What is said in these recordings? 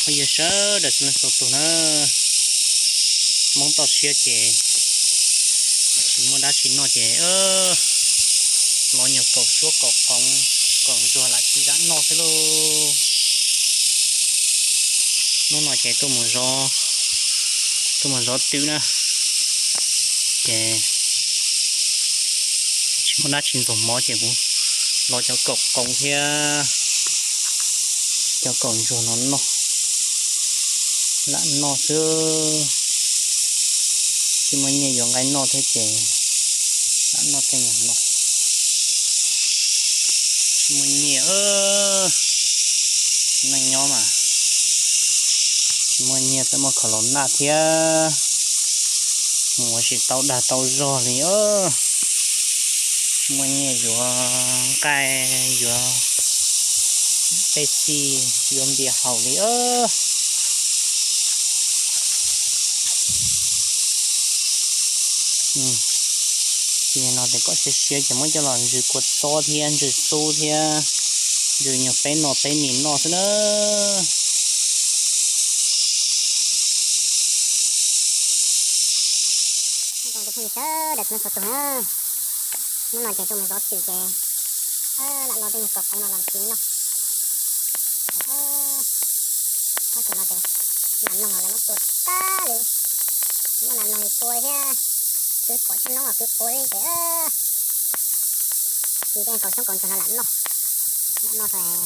Yog sawv daws txhua leej txhua tus na, Hmoob toj siab ces tsis muaj dab tsi noj ces los nyuag kaum suab kaum qoov kaum ntsuag lam tsis zam noj xwb lauj. Hnub no ces tuaj mus zov, tuaj mus zov twm na, ces tsis muaj dab tsi ntxuag mov ces kuv los cov kaum qoov thiab cov kaum ntsuag no noj, lam noj xwb. Tsis muaj nyiaj yuav nqaij noj thiab ces lam noj tej no. Tsis muaj nyiaj, neej nyob mas tsis muaj nyiaj txawm muaj khaus laus naj thiab, mus ua tsis tau dag tau zog li. Tsis muaj nyiaj yuav nqaij, yuav pej xij, yuav npias haus li. Ces no ces kom siab siab ces muab coj los ntsws kua txob thiab ntsws xub thiab ntsws nyuag peb no peb nis noj xwb na. Hnub no ces tuaj mus zov twm ces lam los tej nyuag kaum qoov no los tsis noj. Tab sis no ces nas noog los lawv muab tua tag li, muab nas noog tua thiab, kwv phom tshaj noob los kwv quav li ces tsis tej kaum xyoob kaum ntsuag no lam noj, lam noj tau,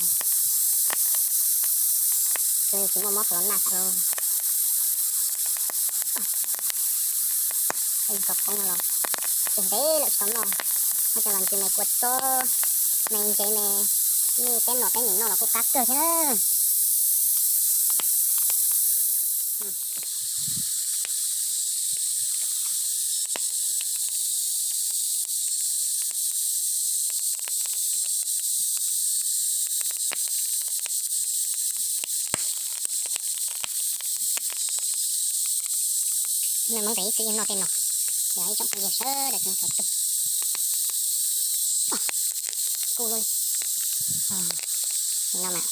tsis muaj mob khaus laus naj tag. Tej kaum qoov no los twb ntev lawm tsis tau noj, muab coj los ntsws me kua txob, me ntsev me, me peb nom peb nim noj los kuj qab kawg thiab na. Hmoob ib txwm yeej noj tej no. Yog ib tsoom phooj ywg sawv daws txhua leej txhua tus, kuj li no mas.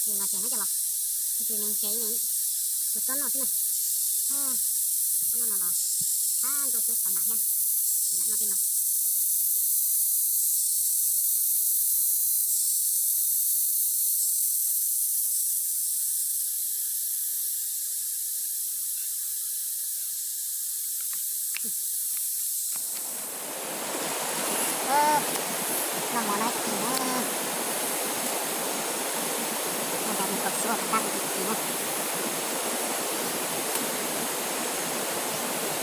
Ces no ces muab coj los ntsws me ntsev me, tus txob noj xwb na. Txob noj no los txhab ntuj thiab xav nas thiab, ces lam noj tej no. Noj mov no ib txhis na, noj mov no ib txhis na.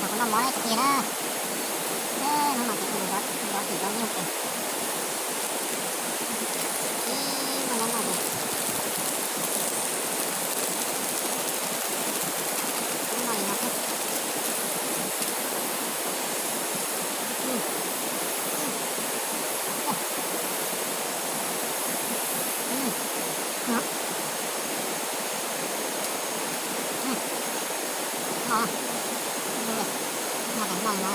Noj mov no ib txhis na. Hnub no ces zov tim zov nyuj ces tsis muaj nyob noj ces noj li no thiab. Os, noj tais noj no.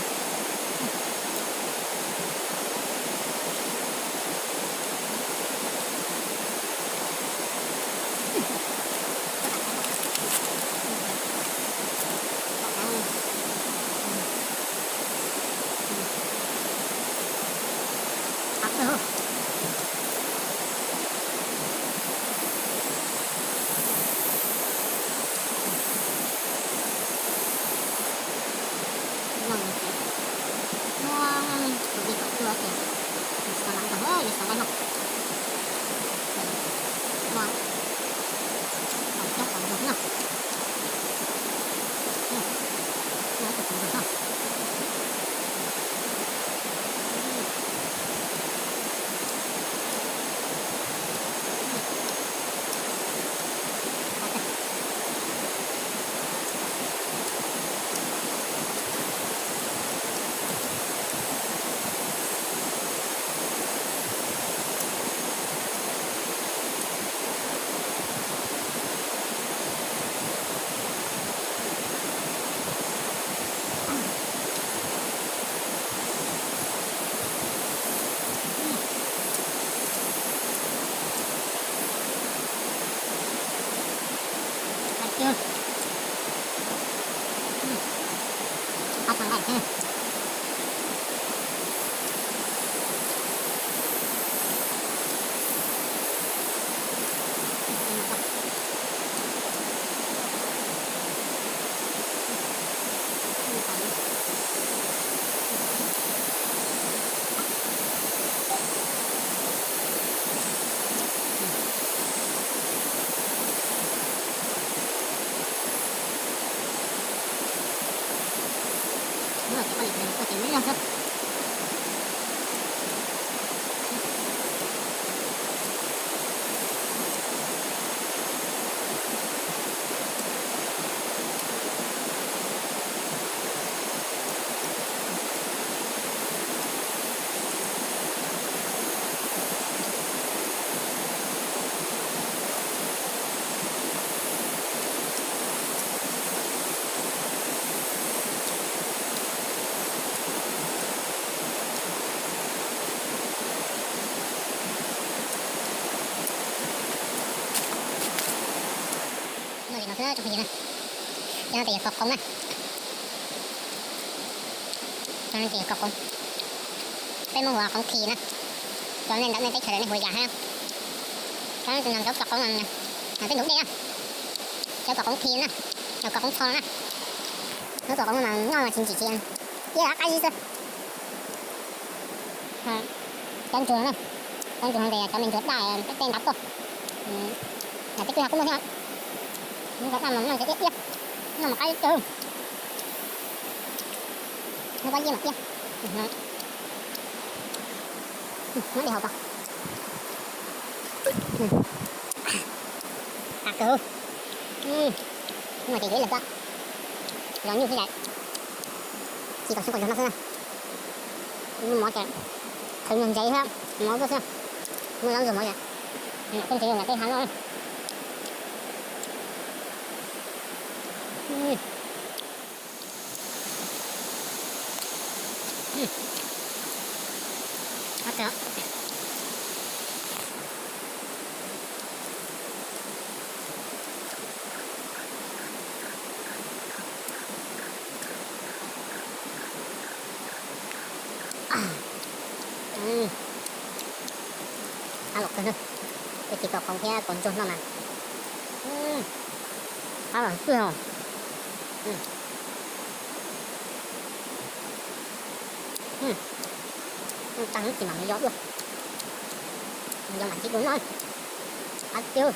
Muab tus dej kom cua ces nws tsis tau lam nrog yuav xav nqaij no. Ces muab kaum coj kaum ntug no. Muab ib tug kaum ntug no. Qab tag nqaij thiab. Muab los ces koj niam tus neeg tuaj ces nws loj xwb. Muaj li no xwb tsoom phooj ywg na. Cov no ces yog kaus qoov na. Cov no ces yog kaus qoov. Peb Hmoob hu ua qoov khi na. Cov nej ntawm nej teb chaws nej hu ua yam thiab. Cov no ces yog cov kaus qoov, yog peb ntug dej na. Cov kaus qoov khi na, yog kaus qoov txho na. Cov kaus qoov no mas noj mas tsis ntsim tsis, ib qab zib xwb. Cov ntsuag na, cov ntsuag no ces yog cov me ntsuag daj peb tej ntav tuaj. Yog peb twb yog kuj muaj thiab. Ntsuag daj mas noj ib, noj mas qab zib kawg. Muab pob zeb mas piab. Muab dej haus tso. Qab kawg. Muaj ces yuav ib leeg xwb. Zos nyuj xwb ces. Ci kom sub kom zog no xwb na. Muaj mov ces khwv nyuag ntsev thiab, mov tuaj xwb. Muaj zaub ntsuag mov ces, koj ntsev yam tej hav no. Qab los kawg na, tej ci kaus qoov thiab kaus ntsuag no mas qab los kawg os. Tag hnub tsis mam mus yos dua, mus yos mam tsis dua no. Qab tiag.